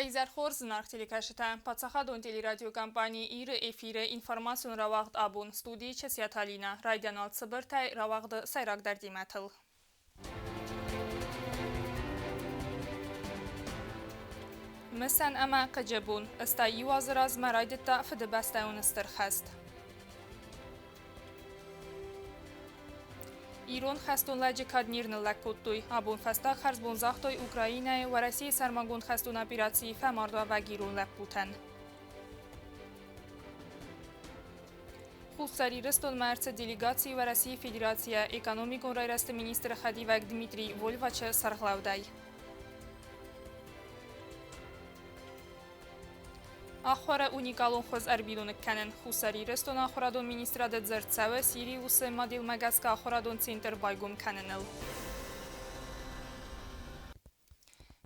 Уӕ изӕр хорз, зынаргъ телекӕсджытӕ! Паддзахадон телерадиокомпани «Ир-ы» эфиры информацион рауагъд абон студийы Часиаты Алинӕ. Райдиан цыбыртӕй рауагъды сӕйрагдӕр темӕтыл. Мысӕн ӕмӕ хъыджы бон. Стӕй иу азы размӕ райдыдта Фыдыбӕстӕйон Стыр хӕст. Ирон хӕстон лӕджы кад не рныллӕг кодтой. Абон фӕстаг хӕрзбон загътой Украинӕйы Уӕрӕсейы сӕрмагонд хӕстон операцийы фӕмардуӕвӕг ирон лӕппутӕн. Хуссар Ирыстонмӕ ӕрцыд делегаци Уӕрӕсейы Федерацийӕ экономикон райрӕзты министры хӕдивӕг Дмитрий Вольвачы сӕргълӕудӕй. Ахуыры уникалон хуыз ӕрбиноныг кӕнын. Хуссар Ирыстоны ахуырадон министрады дзырд цӕуы Сириусы моделмӕ гӕсгӕ ахуырадон центр байгом кӕныныл.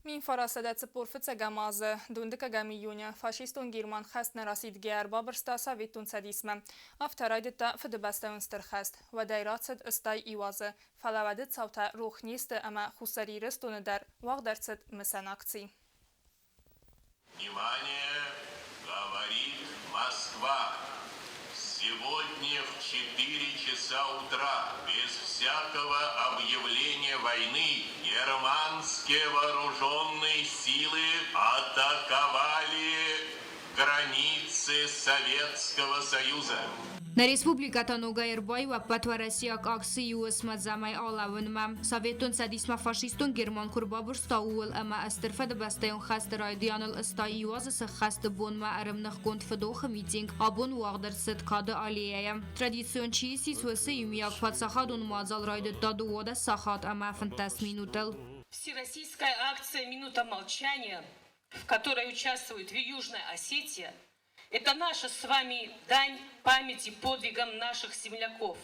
1945 азы, дундыккӕгӕм июны, фашистон Герман хӕст нӕ расидгӕ ӕрбабырста Советон Цӕдисмӕ. Афтӕ райдыдта Фыдыбӕстӕйон Стыр хӕст. Уӕдӕй рацыд 81 азы. Фӕлӕ уӕды цаутӕ рох не сты ӕмӕ Хуссар Ирыстоны дӕр уагъд ӕрцыд мысӕн акци. Внимание, говорит Москва! Сегодня в 4 часа утра без всякого объявления войны германские вооруженные силы атаковали границы Советского Союза. Нӕ республикӕтӕ ногӕй ӕрбаиу ӕппӕтуӕрӕсейаг акци иу мадзамӕй алӕууынмӕ. Советон Цӕдисмӕ фашистон Герман куы рбабырста, ууыл ӕмӕ Стыр Фыдыбӕстӕйон хӕсты райдианыл 81 азы сӕххӕсты бонмӕ ӕрӕмныхгонд фыдохы митинг абон уагъд ӕрцыд Кады аллеяйы. Традицион чи ссис, уыцы иумиаг паддзахадон мадзал райдыдта 12 сахат ӕмӕ 15 минутыл. Всероссийская акция «Минута молчания», в которой участвует Южная Осетия, это наша с вами дань памяти подвигам наших земляков,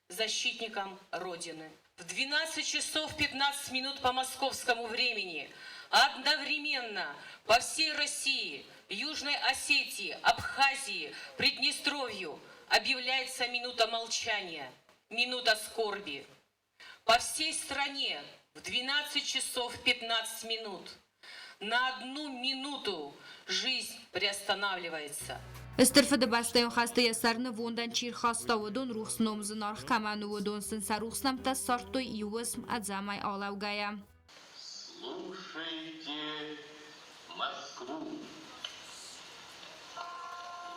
защитникам Родины. В 12 часов 15 минут по московскому времени одновременно по всей России, Южной Осетии, Абхазии, Приднестровью объявляется минута молчания, минута скорби. По всей стране в 12 часов 15 минут на одну минуту жизнь приостанавливается. Стыр Фыдыбӕстӕйон хӕсты йӕ сӕр нывондӕн чи рхаста, уыдон рухс ном зынаргъ кӕмӕн у, уыдон сын сӕ рухс нӕмттӕ ссардтой иу уысм ӕдзӕмӕй алӕугӕйӕ. Слушайте Москву.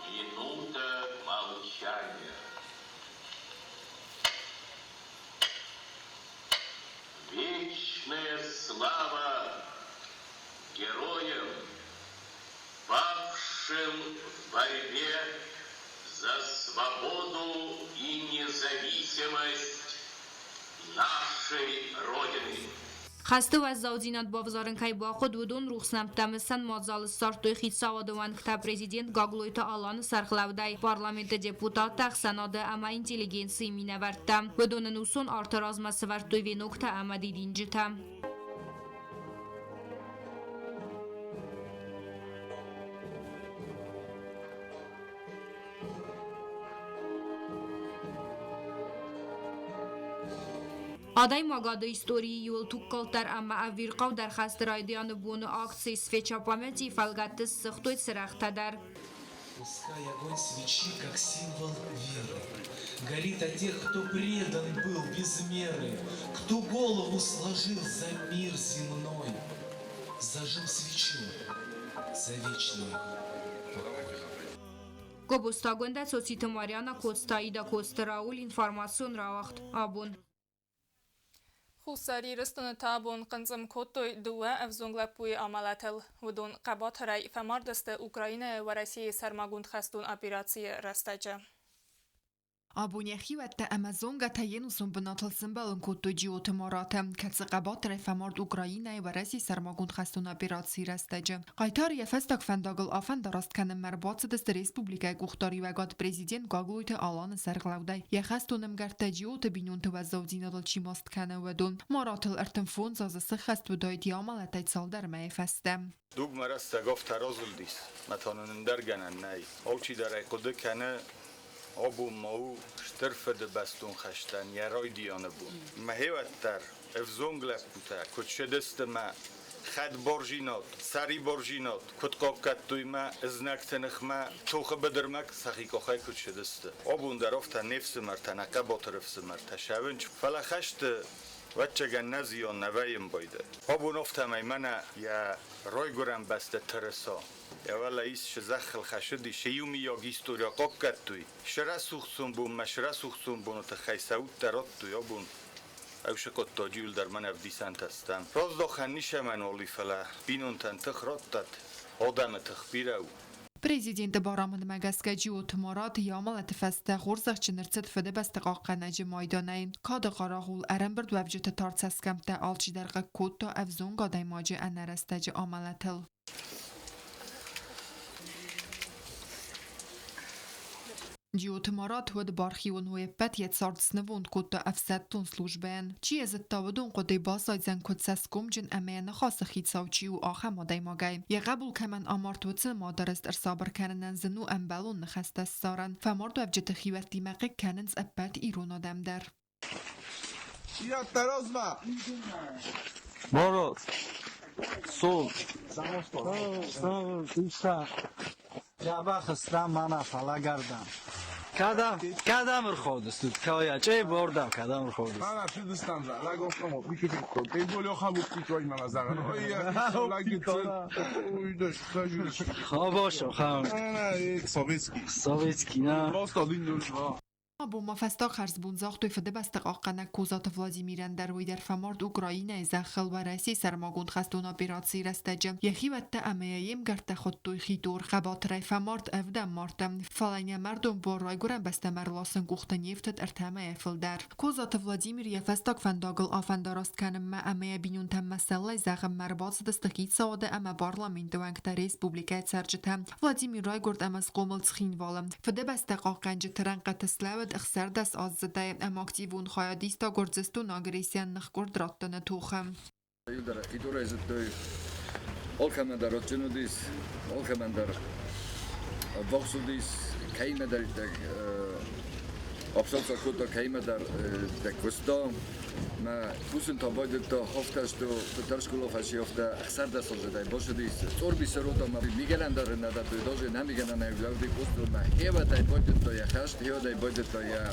Минута молчания. Вечная слава героям, павшим в борьбе за свободу и независимость нашей Родины. Хӕсты уӕззаудзинад бавзарын кӕй бахъуыд, уыдон рухс нӕмттӕ мысӕн мадзалы ссардтой хицауады уӕнгтӕ президент Гаглойты Аланы сӕргълӕудӕй, парламенты депутаттӕ, ӕхсӕнады ӕмӕ интеллигенцийы минӕвӕрттӕ. Уыдон ӕнусон арты размӕ сӕвӕрдтой веноктӕ ӕмӕ дидинджытӕ. Адӕймагады историйы иуыл тугкалддӕр ӕмӕ ӕвирхъаудӕр хӕсты райдианы боны акци «Свеча памяти» фӕлгӕтты ссыгътой цырӕгътӕ дӕр. Пускай огонь свечи, как символ веры, Горит о тех, кто предан был без меры, Кто голову сложил за мир земной. Зажжем свечу за вечный покой. Гобозтагондӕ Цоциты Марьяна, Коцты Аида, Коцты Рауль, информацион рауагъд абон. Хуссар Ирыстоны та абон хъынцъым кодтой дыууӕ ӕвзонг лӕппуйы амӕлӕтыл. Уыдон хъӕбатырӕй фӕмард сты Украинӕйы Уӕрӕсейы сӕрмагонд хӕстон операцийы рӕстӕджы. Абон йӕхиуӕттӕ ӕмӕ зонгӕтӕ йе нусон бынатыл сӕмбӕлын кодтой Джиоты Мараты, кӕцы хъӕбатырӕй фӕмард Украинӕйы Уӕрӕсейы сӕрмагонд хӕстон операцийы рӕстӕджы. Хъайтар йӕ фӕстаг фӕндагыл афӕндараст кӕнынмӕ ӕрбацыдысты республикӕйы къухдариуӕгад президент Гаглойты Аланы сӕргълӕудӕй. Йӕ хӕстон ӕмгӕрттӕ Джиоты бинонты уӕззаудзинадыл чи маст кӕны, уыдон. Маратыл 35 азы сыххӕст уыдаид йӕ амӕлӕтӕй цалдӕр мӕйы фӕстӕ. Дугмӕ рӕстӕг афтӕ разылдис, мӕ та нын ӕндӕр гӕнӕн нӕй. Алчидӕр ӕй хъуыды кӕны, абон ма у Стыр Фыдыбӕстон хӕстӕн йӕ райдианы бон. Мӕхи уӕддӕр ӕвзонг лӕппутӕ куыд цыдысты мӕ Хӕдбардзинад, сӕрибардзинад куыд хъахъхъӕдтой мӕ знӕгты ныхмӕ тохы быдырмӕ сӕхи къухӕй куыд цыдысты. Абон дӕр афтӕ не фсымӕртӕ, нӕ хъӕбатыр ӕфсымӕртӕ сӕвынч, фӕлӕ хӕсты ӕвӕццӕгӕн нӕ зиан нӕ вӕййын байдайы. Абон афтӕмӕй мӕнӕ йӕ райгуырӕн бӕстӕ тырыса, йӕ уӕлӕ ис цы зӕххыл хӕцыди, цы иумиаг историйӕ хъахъхъӕдтой, цы рӕсугъд сомбонмӕ, цы рӕсугъд сомбоны тыххӕй сӕ удтӕ радтой абон. Ӕвсы хъуыддаджы иуыл дӕр мӕн ӕвдисӕнтӕ стӕм. Раздахӕн ницӕмӕн уал и, фӕлӕ бинонтӕн тых раттӕд, адӕмы тых бирӕ у. Президенты барамындмӕ гӕсгӕ Джиоты Марат йӕ амӕлӕты фӕстӕ хорзӕхджын ӕрцыд Фыдыбӕсты хъахъхъӕнӕджы майданӕй. Кады хъарагъул ӕрӕмбырдуӕвджыты тар цӕсгӕмттӕ алчидӕр хъыг кодта ӕвзонг адӕймаджы ӕнӕрӕстӕджы амӕлӕтыл. Джиоты Марат уӕд бархион уе ппӕт йӕ цард снывонд кодта ӕфсӕддон службӕйӕн. Чи йӕ зыдта, уыдон хъуыдыйы баззайдзӕн куыд цӕсгомджын ӕмӕ йӕ ныхасы хицау чи у, ахӕм адӕймагӕй. Йӕ хъӕбул кӕмӕн амард, уыцы мады рыст ӕрсабыр кӕнынӕн зын у ӕмбӕлон ныхӕстӕ ссарын. Фӕмардуӕвджыты хиуӕттимӕ хъыг кӕнынц ӕппӕт ирон адӕм дӕр. Мороз, сол, Дзӕбӕх стӕм мӕнӕ фӕлӕгӕрдӕм. Кӕдӕм, кӕдӕм ӕрхаудыстут? Кӕйӕ, чъей бордӕм кӕдӕм ӕрхаудыстут? Хабашо, ха. Советский, на. Абон ма фӕстаг хӕрзбон загътой Фыдыбӕсты хъахъхъӕнӕг Козаты Владимирӕн дӕр, уый дӕр фӕмард Украинӕйы зӕххыл Уӕрӕсейы сӕрмагонд хӕстон операцийы рӕстӕджы. Йӕхиуӕттӕ ӕмӕ йӕ йе мгӕрттӕ хуыдтой Хитор. Хъӕбатырӕй фӕмард ӕвдӕм марты. Фӕлӕ йӕ мӕрдон буар райгуырӕн бӕстӕмӕ ӕрласын къухты не фтыд ӕртӕ мӕйӕ фылдӕр. Козаты Владимир йӕ фӕстаг фӕндагыл афӕндараст кӕнынмӕ ӕмӕ йӕ бинонтӕм мӕсӕллӕй зӕгъынмӕ ӕрбацыдысты хицауады ӕмӕ парламенты уӕнгтӕ, республикӕйы цӕрджытӕ. Владимир райгуырд ӕмӕ схъомыл Цхинвалы. Фыдыбӕстӕ хъахъхъӕнджыты рӕнхъыты слӕууыд 16 аздзыдӕй ӕмӕ активон хайад иста Гуырдзыстоны агрессийӕн ныхкъуырд раттыны тохы. Иудӕрӕй зыдтой, алкӕмӕн дӕр адджын уыдис, алкӕмӕн дӕр ӕввахс уыдис, кӕимӕдӕр общаться кодта, кӕимӕдӕр куыста. Мӕ кусын та байдыдта хафтӕсты, фыддӕр скъола фӕсиӕфтӕ ӕхсӕрдӕсаздзыдӕй бацыдис. Цъорбисы ротамӕ мигӕнӕн дӕр нӕ дӕттой, даже нӕ мигӕнӕнӕй лӕуди куыстмӕ. Хевӕдӕй байдыдта йӕ хӕст, хевӕдӕй байдыдта йӕ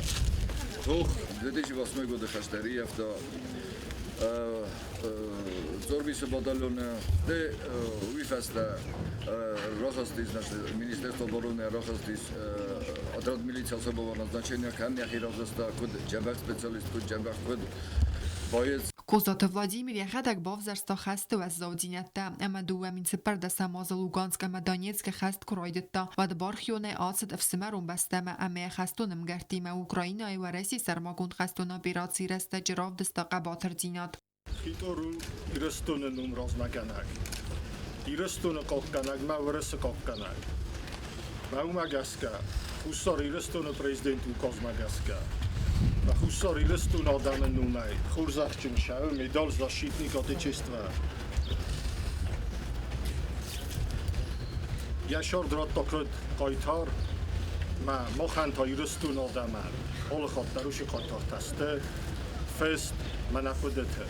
тох. 2008 годы хӕстӕ рийӕфта Цъорбисы батальоны. Ды уый фӕстӕ рахызтис Министерство обороны рахызтис отряд милиции особого назначения, кӕм йӕхи равдыста, куыд джӕбӕх специалист, куыд джӕбӕх, куыд боец. Козаты Владимир йӕхӕдӕг бавзӕрста хӕсты уӕззаудзинӕдтӕ ӕмӕ 2014 азы Луганск ӕмӕ Донецкы хӕст куы райдыдта, уӕд бархионӕй ацыд ӕфсымӕрон бӕстӕмӕ ӕмӕ йӕ хӕстон ӕмгӕрттимӕ Украинӕйы Уӕрӕсейы сӕрмагонд хӕстон операцийы рӕстӕджы равдыста хъӕбатырдзинад. Хитъор у Ирыстоны ном размӕгӕнӕг. Ирыстоны хъахъхъӕнӕг мӕ Уырысы хъахъхъӕнӕг. Мӕ уымӕ гӕсгӕ, Хуссар Ирыстоны президенты указмӕ гӕсгӕ, мӕ Хуссар Ирыстоны адӕмы номӕй хорзӕхджын сӕуы медаль «Защитник Отечества». Йӕ сӕрд радта куыд хъайтар, мӕ махӕн та Ирыстоны адӕмӕн алы хатт дӕр уыцы хъайтартӕ сты фыст мӕнӕ хъуыдыты.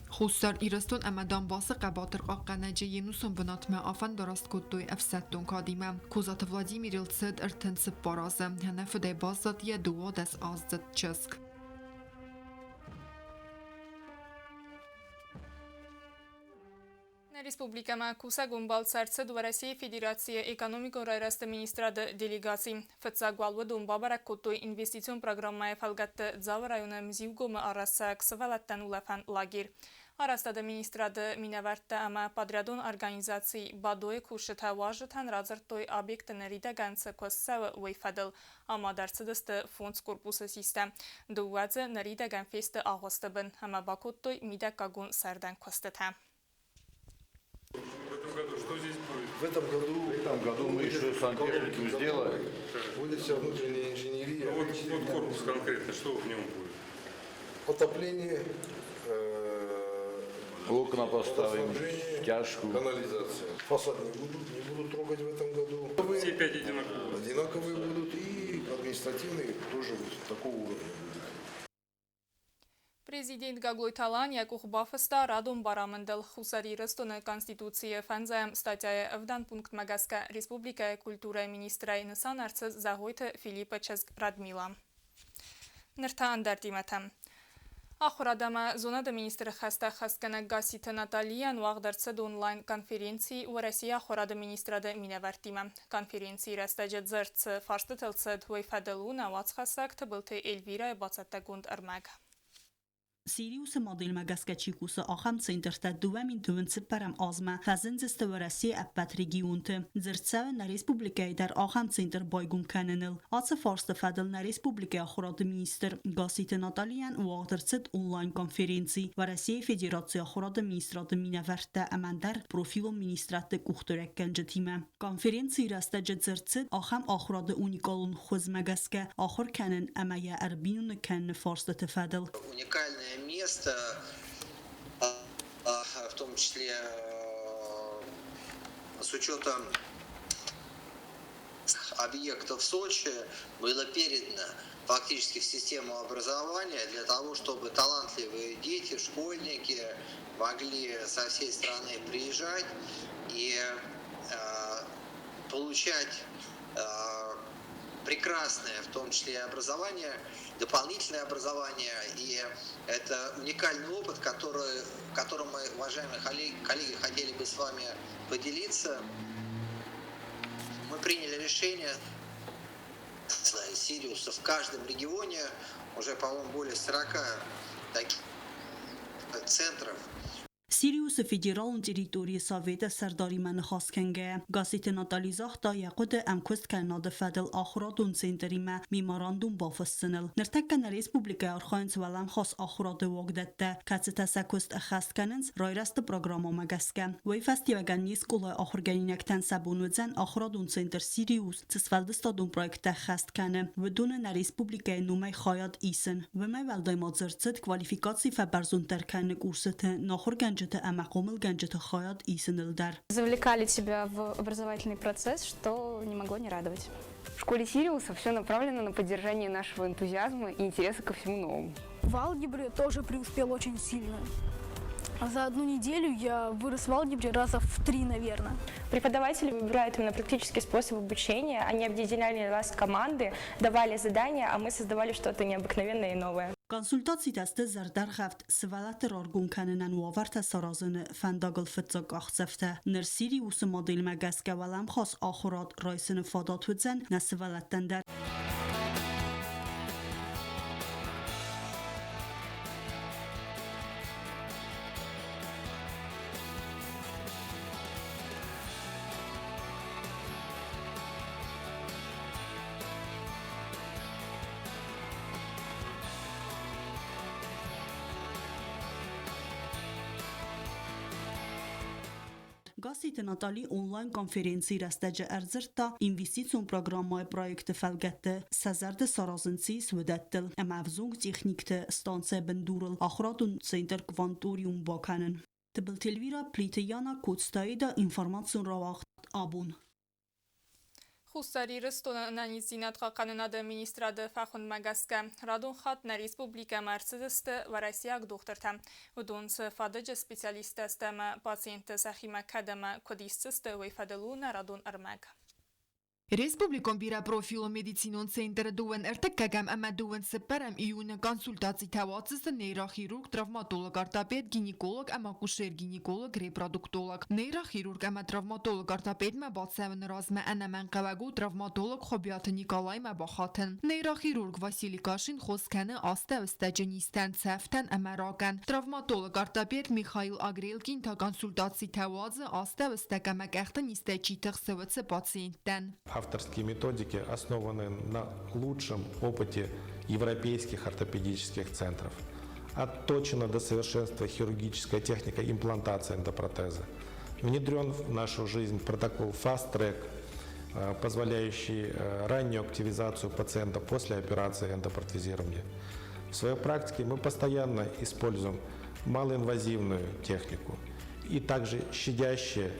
Хуссар Ирыстон ӕмӕ Донбассы хъӕбатыр хъахъхъӕнӕджы йе нусон бынатмӕ афӕндараст кодтой ӕфсӕддон кадимӕ. Козаты Владимирыл цыд 34 азы. Ӕнӕ фыдӕй баззад йӕ 12-аздзыд чызг. Нӕ республикӕмӕ кусӕгон балц ӕрцыд Уӕрӕсейы Федерацийы экономикон райрӕзты министрады делегаци. Фыццаг уал уыдон бабӕрӕг кодтой инвестицион программӕйы фӕлгӕтты Дзауы районы Мзиугомы арӕзтцӕуӕг сывӕллӕттӕн улӕфӕн лагерь. Арӕзтады министрады минӕвӕрттӕ ӕмӕ подрядон организаци «Бадо-йы» кусджытӕ уазджытӕн радзырдтой объекты ныридӕгӕн цы куыст цӕуы, уый фӕдыл. Амад ӕрцыдысты фондз корпусы систӕ. Дыууӕ дзы ныридӕгӕн фесты агъуысты бын ӕмӕ бакодтой мидӕггагон сӕрдӕн куыстытӕ. В этом году что здесь будет? В этом году мы еще сантехнику сделаем. Будет вся внутренняя инженерия. Ну, вот корпус конкретно, что в нем будет? Отопление, Окна поставим, стяжку. Канализация. Фасад не будут, не будут трогать в этом году. Все пять одинаковые. Одинаковые будут и административные тоже вот такого уровня будут. Президент Гаглойты Алан йӕ къух бафыста радон барамындыл Хуссар Ирыстоны Конституцийы фӕндзӕм статьяйы ӕвдӕм пунктмӕ гӕсгӕ республикӕйы культурӕйы министрӕй нысан ӕрцыд Зӕгъойты Филиппы чызг Радмила. Ныр та ӕндӕр темӕтӕм. Ахуырад ӕмӕ зонады министры хӕстӕ ӕххӕстгӕнӕг Гасситы Наталийӕн уагъд ӕрцыд онлайн-конференци Уӕрӕсейы ахуырады министрады минӕвӕрттимӕ. Конференцийы рӕстӕджы дзырд цы фарстытыл цыд, уый фӕдыл у нӕ уацхӕссӕг Тыбылты Эльвирӕйы бацӕттӕгонд ӕрмӕг. Сириусы моделмӕ гӕсгӕ чи кусы, ахӕм центртӕ 2024 азмӕ фӕзындзысты Уӕрӕсейы ӕппӕт регионты. Дзырд цӕуы нӕ республикӕйы дӕр ахӕм центр байгом кӕныныл. Ацы фарсты фӕдыл нӕ республикӕйы ахуырады министр Гасситы Наталийӕн уагъд ӕрцыд онлайн-конференци Уӕрӕсейы Федерацийы ахуырады министрады минӕвӕрттӕ ӕмӕ ӕндӕр профилон министрадты къухдариуӕггӕнджытимӕ. Конференцийы рӕстӕджы дзырд цыд ахӕм ахуырады уникалон хуызмӕ гӕсгӕ ахуыр кӕнын ӕмӕ йӕ ӕрбиноныг кӕныны фарстыты фӕдыл. Уникальное место, в том числе с учетом объектов Сочи, было передано фактически в систему образования для того, чтобы талантливые дети, школьники могли со всей страны приезжать и получать прекрасное, в том числе образование, дополнительное образование. И это уникальный опыт, который, которым мы, уважаемые коллеги, коллеги, хотели бы с вами поделиться. Мы приняли решение Сириуса в каждом регионе, уже, по-моему, более 40 таких центров. Сириусы федералон территорийы советы сӕрдаримӕ ныхас кӕнгӕйӕ, Гасситы Натали загъта йӕ хъуыды ӕмкуысткӕнынады фӕдыл ахуырадон центримӕ меморандум бафыссыныл. Ныртӕккӕ нӕ республикӕйы архайынц уӕлӕмхас ахуырады уагдӕттӕ, кӕцытӕ сӕ куыст ӕххӕст кӕнынц райрӕзты программӕмӕ гӕсгӕ. Уый фӕстиуӕгӕн не скъолайы ахуыргӕнинӕгтӕн сӕ бон уыдзӕн ахуырадон центр Сириус цы сфӕлдыстадон проекттӕ ӕххӕст кӕны, уыдоны нӕ республикӕйы номӕй хайад исын. Уымӕй уӕлдай ма дзырд цыд квалификаци фӕбӕрзонддӕр кӕныны курсыты ахуыргӕнджыты ӕмӕ хъомылгӕнджыты хайад исыныл дӕр. Завлекали тебя в образовательный процесс, что не могло не радовать. В школе Сириуса все направлено на поддержание нашего энтузиазма и интереса ко всему новому. В алгебре тоже преуспел очень сильно. За одну неделю я вырос в алгебре раза в три, наверное. Преподаватели выбирают именно практический способ обучения. Они объединяли нас в команды, давали задания, а мы создавали что-то необыкновенное и новое. Консультацитӕ сты зӕрдӕргъӕвд сывӕллӕтты раргом кӕнынӕн уавӕртӕ саразыны фӕндагыл фыццаг къахдзӕфтӕ. Ныр Сириусы моделмӕ гӕсгӕ уӕлӕмхас ахуырад райсыны фадат уыдзӕн нӕ сывӕллӕттӕн дӕр. Гасситы Натали онлайн-конференцийы рӕстӕджы ӕрдзырдта инвестицион программӕйы проекты фӕлгӕтты сӕ зӕрды саразын цы ис, уыдӕттыл ӕмӕ ӕвзонг техникты станцӕйы бындурыл ахуырадон центр Кванториум бакӕнын. Тыбылты Эльвира, Плиты Яна, Коцтаида, информацион рауагъд абон. Хуссар Ирыстоны ӕнӕниздзинад хъахъхъӕнынады министрады фӕхуындмӕ гӕсгӕ радон хатт нӕ республикӕмӕ ӕрцыдысты уӕрӕсейаг дохтыртӕ. Уыдон цы фадыджы специалисттӕ сты ӕмӕ пациентты сӕхимӕ кӕд ӕмӕ куыд исдзысты, уый фӕдыл у нӕ радон ӕрмӕг. Республикон бирӕпрофилон медицинон центры дыууын ӕртыккӕгӕм ӕмӕ дыууын цыппӕрӕм июны консультацитӕ уадздзысты нейрохирург, травматолог-ортопед, гинеколог ӕмӕ акушер-гинеколог-репродуктолог. Нейрохирург ӕмӕ травматолог-ортопедмӕ бацӕуыны размӕ ӕнӕмӕнгхъӕуӕг у травматолог Хуыбиаты Николаймӕ бахатын. Нейрохирург Василий Кашин хос кӕны астӕуыстӕджы низтӕн, цӕфтӕн ӕмӕ ракӕн. Травматолог-ортопед Михаил Агрелкин та консультацитӕ уадзы астӕуыстӕг ӕмӕ къӕхты низтӕй чи тыхсы, уыцы пациенттӕн. Авторские методики основаны на лучшем опыте европейских ортопедических центров. Отточена до совершенства хирургическая техника имплантации эндопротеза. Внедрен в нашу жизнь протокол Fast Track, позволяющий раннюю активизацию пациента после операции эндопротезирования. В своей практике мы постоянно используем Малоинвазивную технику и также щадящее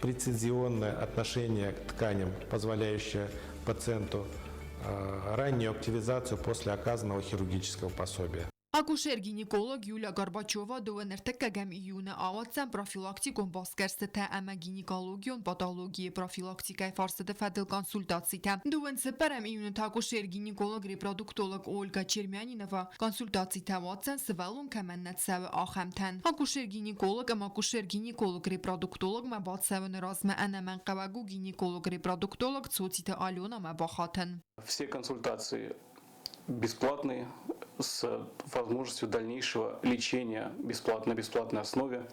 прецизионное отношение к тканям, позволяющее пациенту раннюю активизацию после оказанного хирургического пособия. Акушер-гинеколог Юлия Горбачева 32 июны ауадздзӕн профилактикон басгӕрстытӕ ӕмӕ гинекологион патологийы профилактикӕйы фарстыты фӕдыл консультацитӕ. 24 июны та акушер-гинеколог-репродуктолог Ольга Чермянинова консультацитӕ уадздзӕн сывӕллон кӕмӕн нӕ цӕуы, ахӕмтӕн. Акушер-гинеколог ӕмӕ акушер-гинеколог-репродуктологмӕ бацӕуыны размӕ ӕнӕмӕнгхъӕуӕг у гинеколог-репродуктолог Цоциты Аленамӕ бахатын. Все консультации бесплатные, с возможностью дальнейшего лечения бесплатно, на бесплатной основе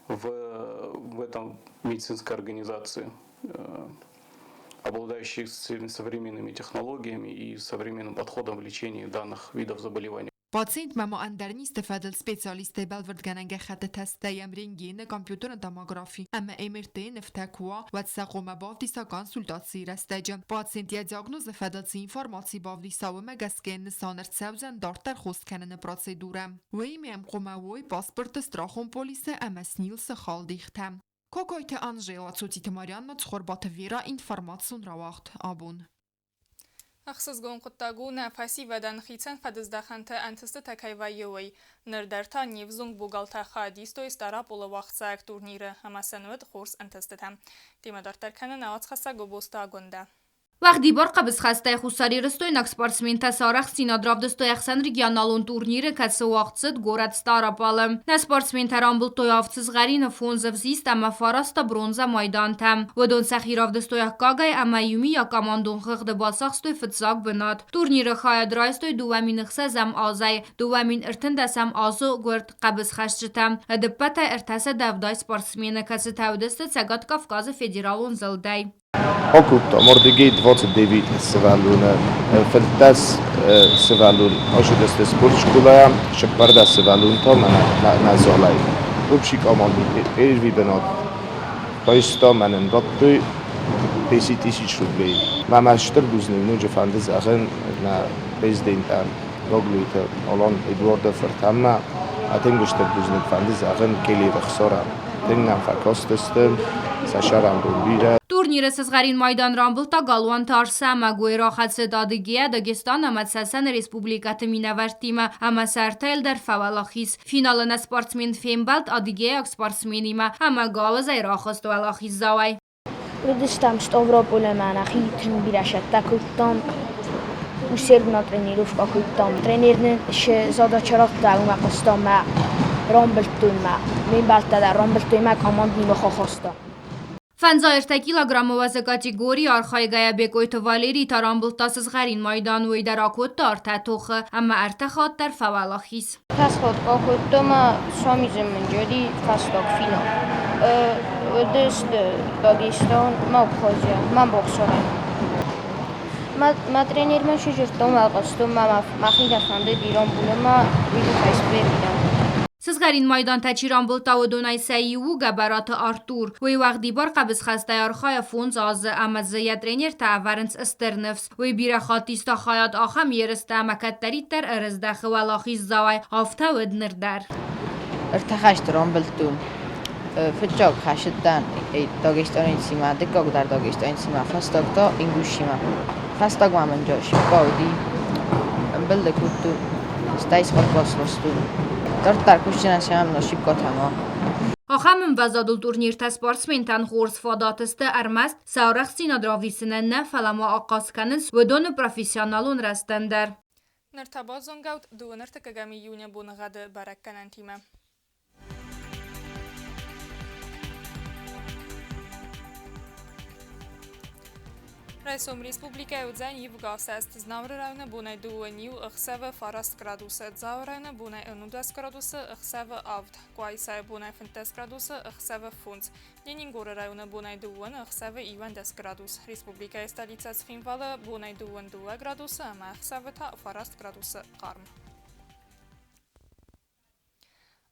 в этом медицинской организации, обладающей современными технологиями и современным подходом в лечении данных видов заболеваний. Пациентмӕ ма ӕндӕр низты фӕдыл специалисттӕй бӕлвырдгӕнӕн гӕххӕттытӕ стӕй рентгены, компьютерон томографи ӕмӕ МРТ-йы нывтӕ куы уа, уӕд сӕ хъуамӕ бавдиса консультацийы рӕстӕджы. Пациент йӕ диагнозы фӕдыл цы информаци бавдиса, уымӕ гӕсгӕ йын нысан ӕрцӕудзӕн дарддӕр хос кӕныны процедурӕ. Уыимӕ йӕм хъуамӕ уой паспорты, страхон полисы ӕмӕ СНИЛС-ы халдихтӕ. Кокойты Анжела, Цоциты Марианна, Цхуырбаты Вера, информацион рауагъд абон. Ӕхсызгон хъуыддаг у, нӕ фӕсивӕдӕн хицӕн фӕдыздӕхӕнты ӕнтыстытӕ кӕй вӕййы, уый. Ныр дӕр та не взонг богалтӕ хайад истой Стъараполы уагъдцӕуӕг турниры ӕмӕ сын уыд хорз ӕнтыстытӕ. Темӕ дарддӕр кӕны нӕ уацхӕссӕг Гобозты Агуындӕ. Уӕгъдибар хъӕбысхӕстӕй хуссарирыстойнаг спортсментӕ сӕ арӕхстдзинад равдыстой ӕхсӕнрегионалон турниры, кӕцы уагъд цыд горӕт Стъараполы. Нӕ спортсментӕ рамбылдтой авд сызгъӕрины, фондз ӕвзист ӕмӕ фараст бронзӕ майдантӕ. Уыдон сӕхи равдыстой аккагӕй ӕмӕ иумиаг командон хыгъды бацахстой фыццаг бынат. Турниры хайад райстой 2006-ӕм азӕй 2013-ӕм азы гуырд хъӕбысхӕсджытӕ. Ӕдыппӕтӕй 370 спортсмены, кӕцытӕ уыдысты Цӕгат Кавказы федералон зылдӕй. Акодтам ардыгӕй 29 сывӕллоны, 15 сывӕллон ацыдысты спортскъолайӕ, 14 сывӕллон та мӕнӕ нӕ залӕй. Общий команды первый бынат райста, мӕнӕн радтой 10 тысяч рублей. Мӕ мӕ стыр бузныг ноджы фӕнды зӕгъын нӕ президентӕн Гаглойты Алан Эдуарды фыртӕн ма тынг стыр бузныг фӕнды зӕгъын Келиевы Хсарӕн. Тынг нӕм фӕкастысты, сӕ сӕрӕнбон бирӕ. Турниры сызгъӕрин майдан рамбылдта Галуанты Арсӕмӕг. Уый рахӕцыд Адыгея, Дагестан ӕмӕ Цӕцӕны республикӕты минӕвӕрттимӕ ӕмӕ сӕ ӕртӕйыл дӕр фӕуӕлахиз. Финалы нӕ спортсмен фембӕлд адыгейаг спортсменимӕ ӕмӕ гауызӕй рахызт уӕлахиздзауӕй. Уыдыстӕм Стъаврополы ӕмӕ нӕхи тынг бирӕ сӕттӕ кодтам. Усердно тренировка кодтам. Тренер нын цы задача радта, уымӕ хъуыстам мӕ рамбылдтой мӕ. Ме мбӕлттӕ дӕр рамбылдтой мӕ командимӕ хахаста. 53 килограммы уӕзы категорийы архайгӕйӕ Бекъойты Валерий та рамбылдта сызгъӕрин майдан, уый дӕр акодта ӕртӕ тохы ӕмӕ ӕртӕ хатт дӕр фӕуӕлахиз. Фӕсход акодта ма Сомизы фӕстаг финал. Уыдысты Дагестан ма Абхазия, ма боксерӕй. Мӕ тренермӕ сызырдтон, ӕлхъывстон ма мӕхи дӕр фӕндыд ирон булӕмӕ, уый тыххӕй спремидӕн. Сызгъӕрин майдантӕ чи рамбылдта, уыдонӕй сӕ иу у Гӕбӕраты Артур. Уый уӕгъдибар хъӕбысхӕстӕй архайы фондз азы ӕмӕ дзы йӕ тренертӕ ӕвӕрынц стыр ныфс. Уый бирӕ хатт иста хайад ахӕм ерысты ӕмӕ кӕддӕриддӕр ӕрыздӕхы уӕлахиздзауӕй, афтӕ уыд ныр дӕр. Ӕртӕ хӕсты рамбылдтон. Фыццаг хӕсыдтӕн Дагестанецимӕ, дыккаг дӕр Дагестанецимӕ, фӕстаг та Ингушимӕ. Фӕстаг ма мын шипка уыди, ӕмбылды кодтон, стӕй схъӕдгӕс сластон. Дарддӕр кусджынӕн сӕм шипкатӕ ма. Ахӕм ӕмвӕзадыл турниртӕ спортсментӕн хорз фадат сты ӕрмӕст сӕ арӕхстдзинад равдисынӕн нӕ, фӕлӕ ма ахъаз кӕнынц уыдоны профессионалон рӕзтӕн дӕр. Ныр та базонгӕут 32 июня боныгъӕды бӕрӕггӕнӕнтимӕ. Райсом республикӕйы уыдзӕн ивгӕ Знауыры районы бонӕй дыууӕ иу ӕхсӕвы фараст градусы, Дзауы районы бонӕй 19 градусы, ӕхсӕвы авд, Къуайсайы бонӕй 15 градусы, ӕхсӕвы фондз, Ленингоры районы бонӕй дыууӕ ӕхсӕвы 11 градус, республикӕйы столицӕ Цхинвалы бонӕй дыууын дыууӕ градусы ӕмӕ ӕхсӕвы та фараст градусы хъарм.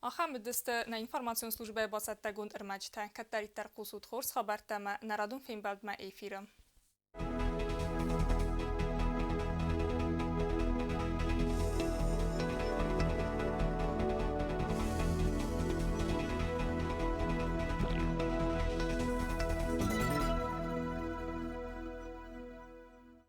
Ахӕм уыдысты нӕ информацион службӕйы бацӕттӕгонд ӕрмӕджытӕ. Кӕддӕриддӕр хъусут хорз хабӕрттӕ ӕмӕ нӕ радон фембӕлдмӕ эфиры.